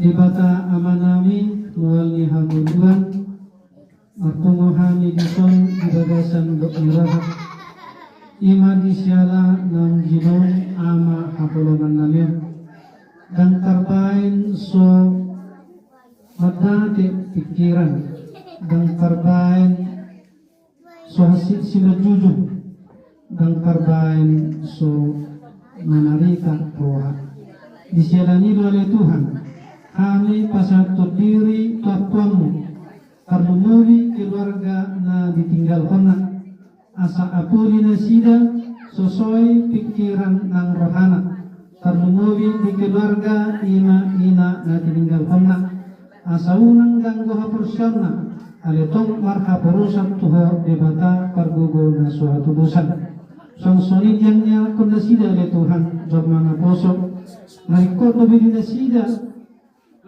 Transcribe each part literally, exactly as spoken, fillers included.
Debata Amanami, mual ni hamuliaon, marpungu hami dison di bagasan gok ni roha. I ma di siala naung jinong Ama haholomannami on. Ndang tarbaen so mandate pikiran, ndang tarbaen so hansit simanjujung, ndang tarbaen so manarita roha. Di siala ni i do ale Tuhan, hami pasahathon diri tu ampuanmu, tarlumobi keluarga na ditinggalhonna, asa apuli nasida sosoi pikiran nang rohana, tarlumobi di keluarga i ma ina na tininggalhonna, asa unang ganggu haporseaonna, ale tong marhaporusan tu Ho Debata pargogo na so hatudosan. Songon i do nian dialakhon nasida ale Tuhan, jolma naposo, na ringkot dope di nasida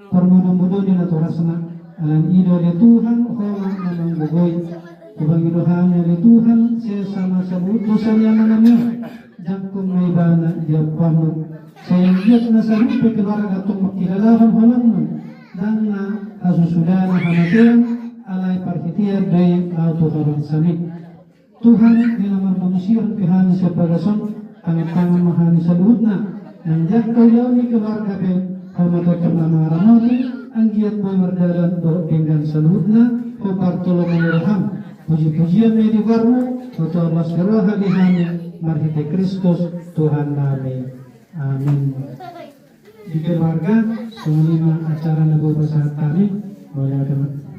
parmudomudon ni natorasna. Ala ni i do ale Tuhan, Ho ma na manggogoi. Hubangi do hami ale Tuhan, sesa ma saluhut dosa ni amanami on. Jangkon ma ibana di ampuanmu. Sai anggiat na saluhut pe keluarga tong mangkilalahon holongmu, ndang na hasusudana hamatean, alai parhitean do i laho tu habangsami. Tuhan, di na marmanusia pe hami sian bagas on, tangan-tangan ma hami saluhutna. Nang jangka ulaon ni keluarga pe, Ho ma tongtong na mangaramoti, anggiat boi mardalan dohot denggan saluhutna, hombar tolonan ni roham. Puji-pujian ma i di goarmu, Ho tuan las ni roha di hami, marhite Kristus Tuhannami. Amin. Di keluarga, songon i ma acara na boi pasahat hami. Mauliate ma.